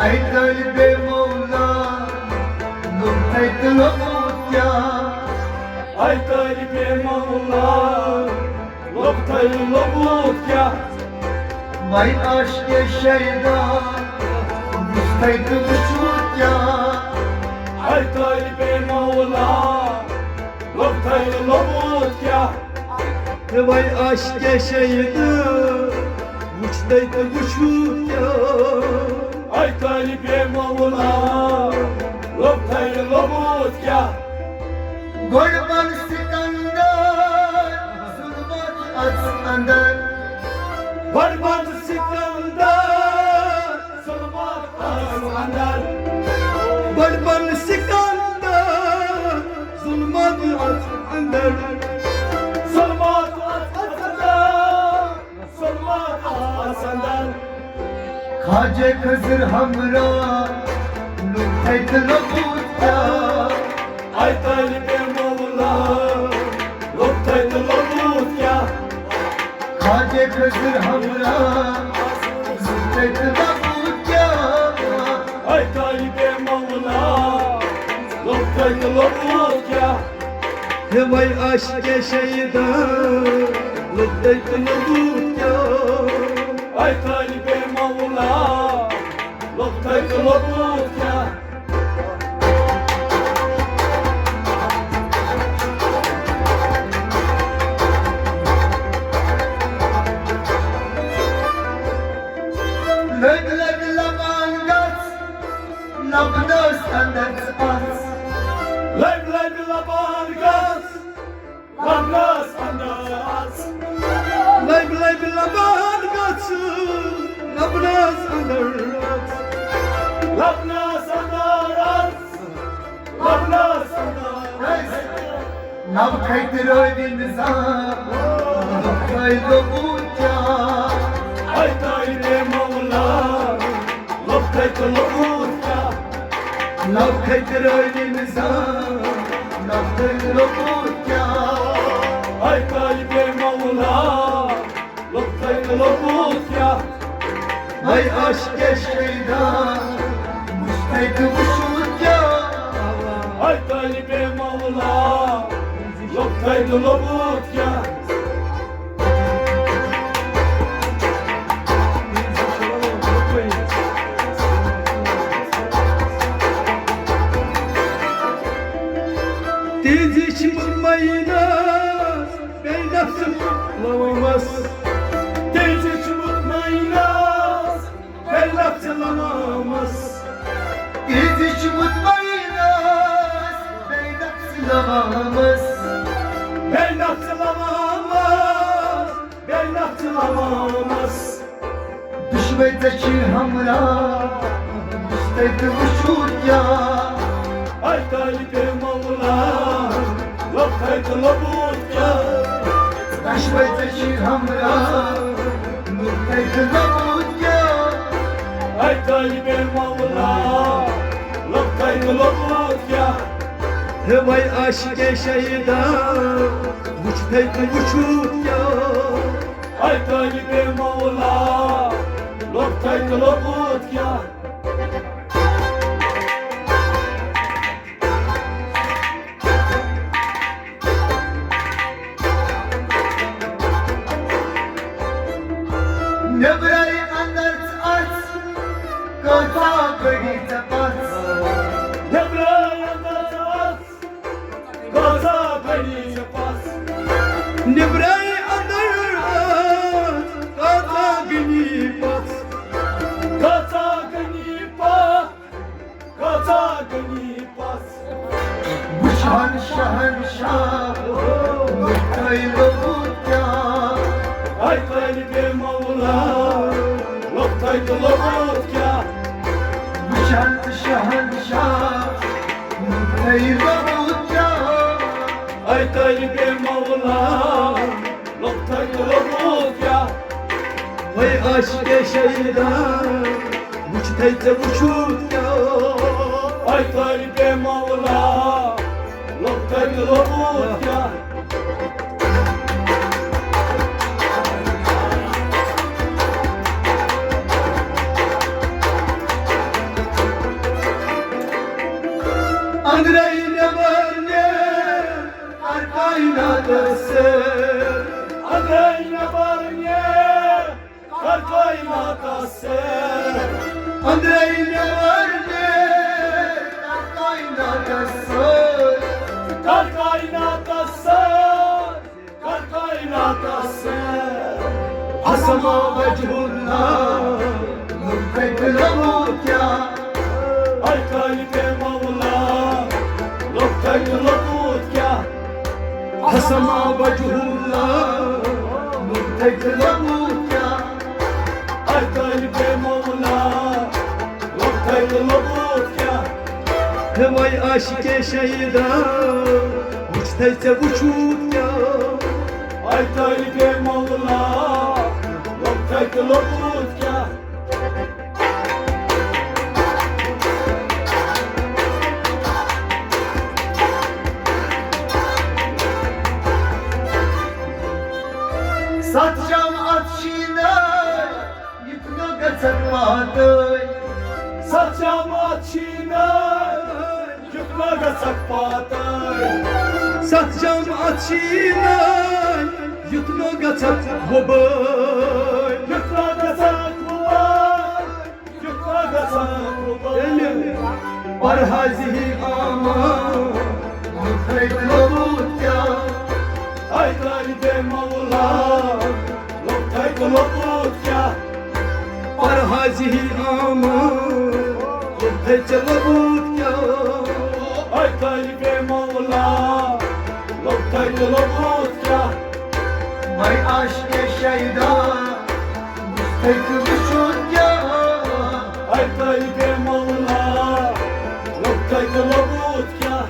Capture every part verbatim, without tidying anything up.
A طالبِ مولا، لوٚگ تۄہہِ تہٕ لوٚگمُت کیٛاہ؟ اے طالبِ مولا، لوٚگ تۄہہِ تہٕ لوٚگمُت کیٛاہ؟ وَے عاشقِ شیدا، وُچھ تۄہہِ تہٕ وُچھمُت کیٛاہ؟ اے طالبِ مولا، لوٚگ تۄہہِ تہٕ لوٚگمُت کیٛاہ؟ ہے وَے عاشقِ شیدا، وُچھ تۄہہِ تہٕ وُچھمُت کیٛاہ؟ اے طالبِ مولا، لوٚگ تۄہہِ تہٕ لوٚگمُت کیٛاہ؟ گۄڈٕ بَن سِکَندَر، ظُلمَت اَژ اَندَر۔ گۄڈٕ بَن سِکَندَر، ظُلمَت اَژ اَندَر۔ گۄڈٕ بَن سِکَندَر، ظُلمَت اَژ اَندَر۔ ظُلمَت اَژ اَندَر۔ سلمات آسندر۔ خواجہ خضر ہمراہ، لوٚگ تۄہہِ تہٕ لوٚگمُت کیٛاہ؟ اے طالبِ مولا، لوٚگ تۄہہِ تہٕ لوٚگمُت کیٛاہ؟ خواجہ خضر ہمراہ، لوٚگ تۄہہِ تہٕ لوٚگمُت کیٛاہ؟ اے طالبِ مولا، لوٚگ تۄہہِ تہٕ لوٚگمُت کیٛاہ؟ ہے وَے عاشقِ شیدا، لوٚگ تۄہہِ تہٕ لوٚگمُت کیٛاہ؟ اے طالبِ مولا، لوٚگ تۄہہِ تہٕ لوٚگمُت کیٛاہ؟ لٔبۍ لٔبۍ لبان گژھ، لبنس اندر ژٕ اژ۔ لٔبۍ لٔبۍ لبان گژھ، لبنس اندر اژ۔ لبۍ لبۍ لبان گژھ، لبنس اندر اژ۔ لبنس اندر اژ۔ لبنس اندر اژ۔ لب کھتہِ رٲوِن زان، لب کھے لوٚگمُت کیٛاہ؟ اے طالبِ مولا، لوٚگ تۄہہِ تہٕ لوٚگمُت کیٛاہ؟ لوٚگ تۄہہِ تہٕ لوٚگمُت کیٛاہ؟ لوٚگ تۄہہِ تہٕ لوٚگمُت کیٛاہ؟ اے طالبِ مولا، لوٚگ تۄہہِ تہٕ لوٚگمُت کیٛاہ؟ وَے عاشقِ شیدا، وُچھ تۄہہِ تہٕ وُچھمُت کیٛاہ؟ اے طالبِ مولا، لوٚگ تۄہہِ تہٕ لوٚگمُت کیٛاہ؟ تیزی چھِ مطمئنس، بیٚیہِ نفسہٕ لوامس۔ تیزی چھِ مطمئنس، بیٚیہِ نفسہٕ لوامس۔ تیزی چھِ مطمئنس، بیٚیہِ نفسہٕ لوامس۔ بیٚیہِ نفسہٕ لوامس، بیٚیہِ نفسہٕ لوامس۔ دُشوے ژےٚ چھِ ہمراہ، وُچھ تۄہہِ تہٕ وُچھمُت کیٛاہ؟ اے طالبِ مولا، لوٚگ تۄہہِ تہٕ لوٚگمُت کیٛاہ؟ دُشوے ژےٚ چھِ ہمراہ، لوٚگ تۄہہِ تہٕ لوٚگمُت کیٛاہ؟ اے طالبِ مولا، لوٚگ تۄہہِ تہٕ لوٚگمُت کیٛاہ؟ ہے وَے عاشقِ شیدا، وُچھ تۄہہِ تہٕ وُچھمُت کیٛاہ؟ اے طالبِ مولا، لوٚگ تۄہہِ تہٕ لوٚگمُت کیٛاہ؟ نیبرے اندر ژٕ اژ، کۭژاہ گٔڑی ژےٚ پژ؟ نیبرے اندر ژٕ اژ، کۭژاہ گٔڑی ژےٚ پژ؟ نیبرے اندر اژ، کۭژاہ گٔڑی پژ؟ کۭژاہ گٔڑی پژ؟ کۭژاہ گٔڑی پژ؟ وُچھان شہنشاہ، لوٚگ تۄہہِ لوٚگمُت کیٛاہ؟ اے طالبِ مولا، لوٚگ تۄہہِ تہٕ لوٚگمُت کیٛاہ؟ وُچھان شہنشاہ، لوٚگ تۄہہِ لوٚگمُت کیٛاہ؟ اے طالبِ مولا، لوٚگ تۄہہِ تہٕ لوٚگمُت کیٛاہ؟ وَے عاشقِ شیدا، وُچھ تۄہہِ تہٕ وُچھمُت کیٛاہ؟ اے طالبِ مولا، لوٚگ تۄہہِ تہٕ لوٚگمُت کیٛاہ؟ أنٛدرَے نٮ۪بر نیر، کر کائناتس سیر۔ أنٛدرَے نٮ۪بر نیر، کر کائناتس سیر۔ أنٛدرَے نٮ۪بر نیر، کر کائناتس سیر۔ کر کائناتس سیر۔ کر کائناتس سیر۔ حسما وجہ اللہ، لوٚگ تَتہِ لوٚبوٗت کیٛاہ؟ اے طالبِ مولا، لوٚگ تَتہِ لوٚبوٗت کیٛاہ؟ حسما وجہ اللہ، لوٚگ تَتہِ لوٚبوٗت کیٛاہ؟ اے طالبِ مولا، لوٚگ تَتہِ لوٚبوٗت کیٛاہ؟ ہے وَے عاشقے شیدا، وٕچھ تَے ژےٚ وٕچھوٗت کیٛاہ؟ اے طالبِ مولا، لوٚگ تَتہِ لوٚبوٗت کیٛاہ؟ ستھ جام اَتھ شیٖنہٕ، یُتھ نہٕ گژھکھ پاتٲے۔ ستھ جام اَتھ شیٖنہٕ، یُتھ نہٕ گژھکھ پاتٲے۔ ستھ جام اَتھ شیٖنہٕ، یُتھ نہٕ گژھکھ وۄبٲے۔ یُتھ نہٕ گژھکھ وۄبٲے۔ یُتھ نہٕ گژھکھ وۄبٲے۔ ییٚلہِ پرہازی آمان، لوٚگ تَتہِ لوٚبوٗت کیٛاہ؟ اے طالبِ مولا، لوٚگ تَتہِ لوٚبوٗت کیٛاہ؟ پرہازی آمان، لوٚگ تَتہِ لوٚبوٗت کیٛاہ؟ اے طالبِ مولا، لوٚگ تَتہِ لوٚبوٗت کیٛاہ؟ وَے عاشقے شیدا، وٕچھ تَتہِ وٕچھوٗت کیٛاہ؟ اے طالبِ مولا، لوٚگ تَتہِ لوٚبوٗت کیٛاہ؟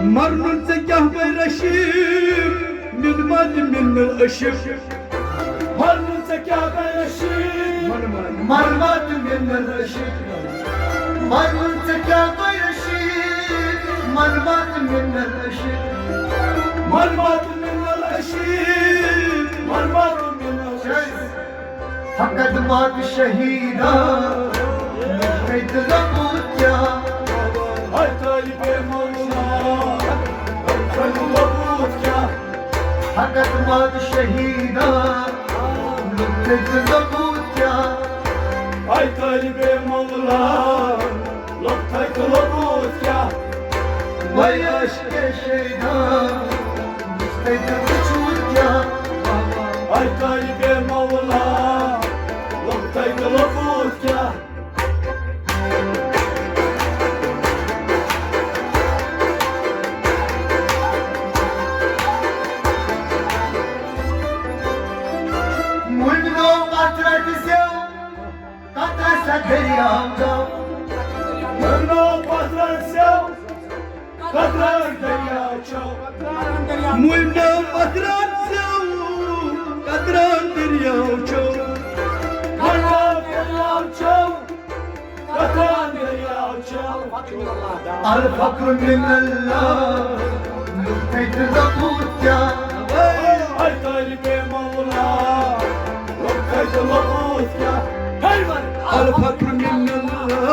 مرنُن ژےٚ کیٛاہ گوٚے رشیٖد، مِنہٕ ما تہِ مِنہٕ عشق۔ مرنُن ژےٚ کیٛاہ گوٚے رشیٖد؟ مرنُن ما تہِ مِنہٕ عشق۔ مرنُن ژےٚ کیٛاہ گوٚے رشیٖد؟ مرنُن ما تہِ مِنہٕ عشق۔ مرنُن ما تہِ مِنہٕ عشق۔ مرنُن ما تہِ مِنہٕ عشق۔ فقط مات شہیدا، لوٚگ تَتہِ لوٚبوٗت کیٛاہ؟ اے طالبِ مولا، لوٚگ تَتہِ لوٚبوٗت کیٛاہ؟ فقط مات شہیدا، لوٚگ تَتہِ لوٚبوٗت کیٛاہ؟ اے طالبِ مولا، لوٚگ تَتہِ لوٚبوٗت کیٛاہ؟ وَے عاشقے شیدا، وٕچھ تَتہِ وٕچھوٗت کیٛاہ؟ اے طالبِ مولا، لوٚگ تَتہِ لوٚبوٗت کیٛاہ؟ مُمۍ گوٚو اَتھ رَٹہِ زٮ۪و، قطرٕ سا دٔریاو چٮ۪و۔ مُمۍ گوٚو اَتھ رَٹہِ زٮ۪و، قطرٕ دٔریاو چٮ۪و۔ مُمۍ گوٚو اَتھ رَٹہِ زٮ۪و، قطرٕ دٔریاو چٮ۪و۔ قطرٕ دٔریاو چٮ۪و۔ قطرٕ دٔریاو چٮ۪و۔ الفقر من اللہ، لوٚگ تَتہِ لوٚبوٗت کیٛاہ؟ اے طالبِ مولا، لوٚگ تَتہِ لوٚبوٗت کیٛاہ؟ الفقر من اللہ،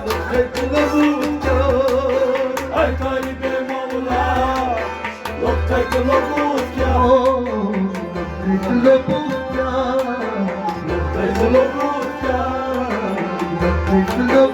لوٚگ تَتہِ لوٚبوٗت کیٛاہ؟ اے طالبِ مولا، لوٚگ تَتہِ لوٚبوٗت کیٛاہ؟ لوٚگ تَتہِ لوٚبوٗت کیٛاہ؟ لوٚگ تَتہِ لوٚبوٗت کیٛاہ؟ لوٚگ تَتہِ لوٚبوٗت